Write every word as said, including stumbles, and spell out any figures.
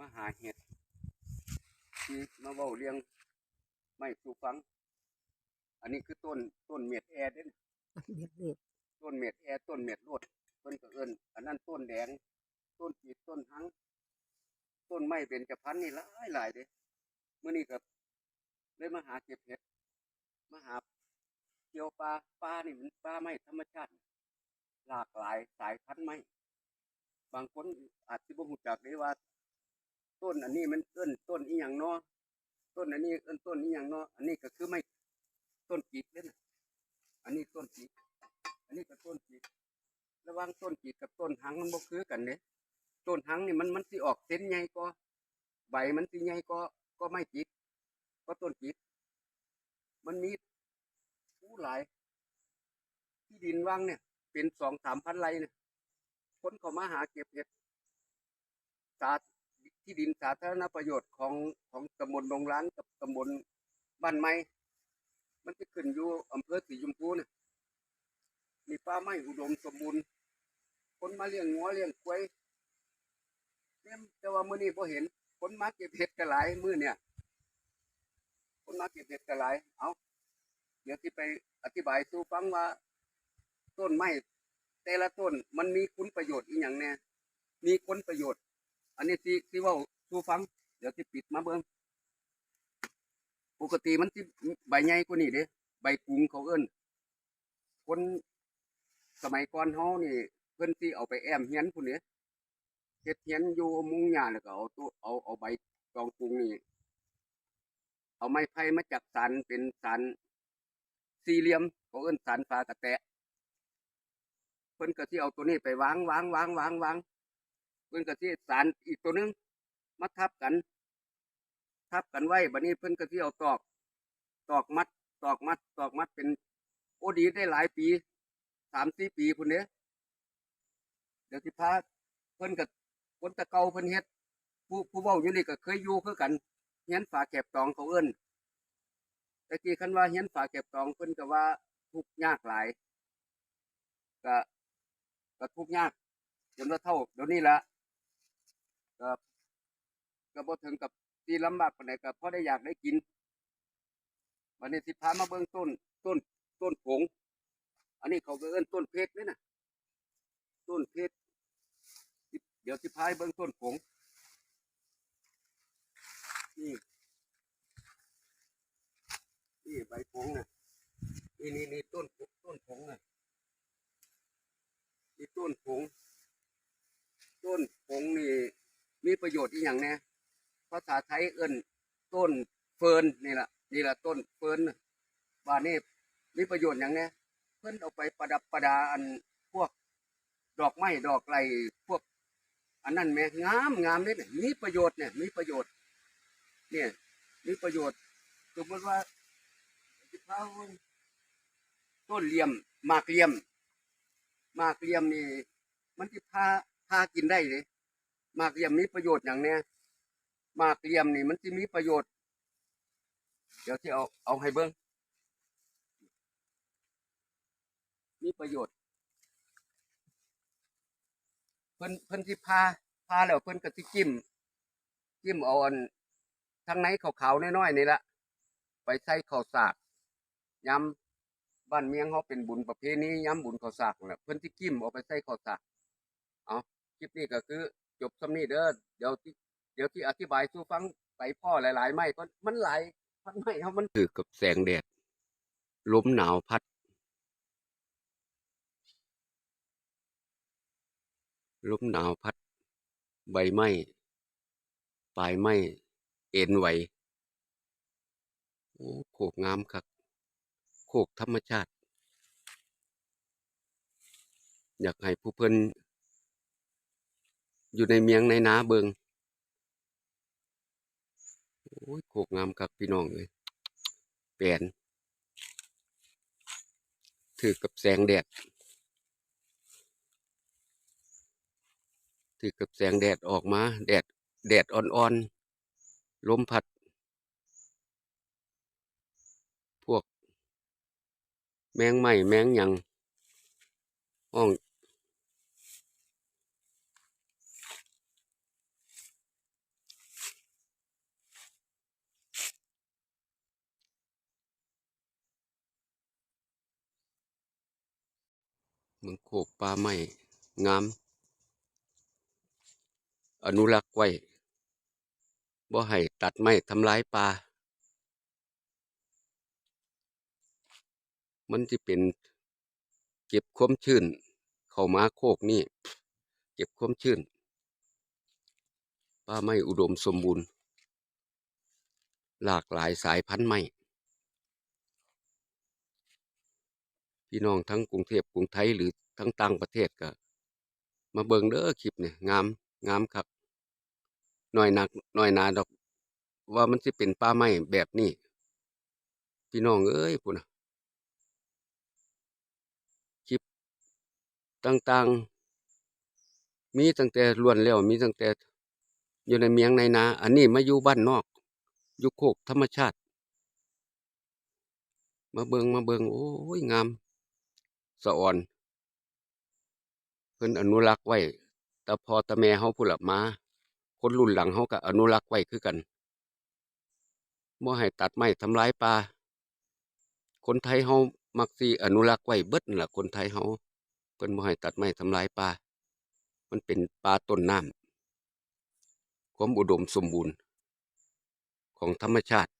มาหาเห็ด ที่มาเว้าเรื่องไม้สู่ฟัง อันนี้คือต้น ต้นเม็ดแอเด้ เม็ดเม็ด ต้นเม็ดแอ ต้นเม็ดโลด เพิ่นก็เอิ้น อันนั้นต้นแดง ต้นจีบ ต้นฮัง ต้นไม้เบญจพรรณนี่หลายหลายเด้ มื้อนี้ก็เลยมาหาเก็บเห็ด มาหาเกี่ยวป่า ป่านี่มันป่าไม้ธรรมชาติ หลากหลายสายพันธุ์ไม้ บางคนอาจสิบ่ฮู้จักเด้ว่า ต้นอันนี้มันเอิ้นต้นอิหยังน้อ ต้นอันนี้เอิ้นต้นอิหยังน้อ อันนี้ก็คือไม้ต้นจิกเด้นะ อันนี้ต้นจิก อันนี้ก็ต้นจิก ระหว่างต้นจิกกับต้นฮังมันบ่คือกันเด้ ต้นฮังนี่มัน มันสิออกเซนใหญ่กว่า ใบมันสิใหญ่กว่า กว่าไม้จิก กว่าต้นจิก มันมี อู้ หลาย ที่ดินวังเนี่ย เป็นสองสามพันไร่เนี่ย คนเข้ามาหาเก็บเห็ด สา ที่ดินสาธารณประโยชน์ของ ของตำบลดงล้านกับตำบลบ้านใหม่ มันจะขึ้นอยู่อำเภอสีชมพูเนี่ย มีป่าไม้อุดมสมบูรณ์ คนมาเลี้ยงงัวเลี้ยงควายเต็ม แต่ว่ามื้อนี้บ่เห็น คนมาเก็บเห็ดก็หลายมื้อเนี่ย คนมาเก็บเห็ดก็หลาย เอ้า เดี๋ยวสิไปอธิบายสู่ฟังว่า ต้นไม้แต่ละต้นมันมีคุณประโยชน์อีหยังแน่ มีคุณประโยชน์ อันนี้สิ สิเว้าสู่ฟัง เดี๋ยวสิปิดมาเบิ่ง ปกติมันสิใบใหญ่กว่านี้เด้ ใบกุงเขาเอิ้น คนสมัยก่อนเฮานี่ เพิ่นสิเอาไปแอ้มเฮือนพู้นเด้ เฮ็ดเฮือนอยู่มุงหญ้า แล้วก็เอาตัว เอา เอาใบตองกุงนี่ เอาไม้ไผ่มาจักสานเป็นสานสี่เหลี่ยม เขาเอิ้นสานฝากระแตะ เพิ่นก็สิเอาตัวนี้ไปวาง วาง วาง วาง วาง เพิ่นก็สิสานอีกตัวหนึ่งมาทับกัน ทับกันไว้ บัดนี้เพิ่นก็สิเอาตอก ตอกมัด ตอกมัด ตอกมัดเป็น โอ้ ดีได้หลายปี สามสี่ปีพู้นเด้ เดี๋ยวสิพา เพิ่นก็ คนแต่เก่าเพิ่นเฮ็ด ผู้ ผู้เว้าอยู่นี่ก็เคยอยู่คือกัน เฮือนฝาแกบตองเขาเอิ้น แต่กี้คันว่าเฮือนฝาแกบตองเพิ่นก็ว่าทุกข์ยากหลาย ก็ ก็ทุกข์ยาก จนว่าเฒ่าเดี๋ยวนี้ละ ก็ ก็บ่ถึงกับสิลำบากปานใด ก็พอได้อยากได้กิน บัดนี้สิพามาเบิ่งต้น ต้น ต้นผง อันนี้เขาก็เอิ้นต้นเพชรนี่นะ ต้นเพชร เดี๋ยวสิพาไปเบิ่งต้นผง นี่ นี่ใบผงนะ นี่ นี่ นี่ต้น ต้นผงนะ นี่ต้นผง ต้นผงนี่มีประโยชน์อีหยังแน่ ภาษาไทยเอิ้นต้นเฟิร์นนี่ล่ะ นี่ล่ะต้นเฟิร์นน่ะ บาดนี้มีประโยชน์หยังแน่ เพิ่นเอาไปประดับประดาอันพวกดอกไม้ดอกไรพวกอันนั้นแหม งาม งามเด้เนี่ย มีประโยชน์เนี่ย มีประโยชน์ เนี่ย มีประโยชน์ สมมุติว่า ต้นเหลี่ยม หมากเหลี่ยม หมากเหลี่ยมนี่ มันสิผ่า ผ่ากินได้เด้ หมากเหลี่ยมมีประโยชน์หยังแน่ หมากเหลี่ยมนี่มันสิมีประโยชน์ เดี๋ยวสิเอา เอาให้เบิ่ง มีประโยชน์ เพิ่น เพิ่นสิผ่า ผ่าแล้วเพิ่นก็สิจิ้ม จิ้มเอาอัน ทางในขาวๆน้อยๆนี่ละ ไปใส่ข้าวสาก ยามบ้านเมืองเฮาเป็นบุญประเพณี ยามบุญข้าวสากนั่นแหละ เพิ่นสิจิ้มเอาไปใส่ข้าวสาก เอา คลิปนี้ก็คือจบส่ำนี้เด้อ เดี๋ยวสิ เดี๋ยวสิอธิบายสู่ฟัง ไปพ้อหลายๆไม้ก่อน มันหลายพันไม้เฮามันถืกกับแสงแดด ลมหนาวพัด ลมหนาวพัด ใบไม้ ปลายไม้เอนไหว โอ้ โคกงามคัก โคกธรรมชาติ อยากให้ผู้เพิ่นอยู่ในเมืองในนาเบิ่ง โอ้ย โคกงามคักพี่น้องเอ้ย แปน ถืกกับแสงแดด ถืกกับแสงแดดออกมา แดด แดดอ่อนๆ ลมพัด พวกแมงไม้แมงหยัง ห้อง เมืองโคกป่าไม้งาม อนุรักษ์ไว้ บ่ให้ตัดไม้ทำลายป่า มันสิเป็นเก็บความชื้น เข้ามาโคกนี่ เก็บความชื้น ป่าไม้อุดมสมบูรณ์ หลากหลายสายพันธุ์ไม้ พี่น้องทั้งกรุงเทพกรุงไทยหรือทั้งต่างประเทศก็ มาเบิ่งเด้อคลิปเนี่ย งาม งามคัก น้อยนัก น้อยหนาดอก ว่ามันสิเป็นป่าไม้แบบนี้ พี่น้องเอ้ย พู้นน่ะ คลิปต่างๆ มีตั้งแต่ล้วนแล้ว มีตั้งแต่อยู่ในเมียงในนา อันนี้มาอยู่บ้านนอก อยู่โคกธรรมชาติ มาเบิ่ง มาเบิ่ง โอ้ย งาม สะออน เพิ่นอนุรักษ์ไว้ แต่พ่อแต่แม่เฮาพู้นละมา คนรุ่นหลังเฮาก็อนุรักษ์ไว้คือกัน บ่ให้ตัดไม้ทำลายป่า คนไทยเฮามักสิอนุรักษ์ไว้เบิดนั่นล่ะ คนไทยเฮา เพิ่นบ่ให้ตัดไม้ทำลายป่า มันเป็นป่าต้นน้ำ ความอุดมสมบูรณ์ของธรรมชาติ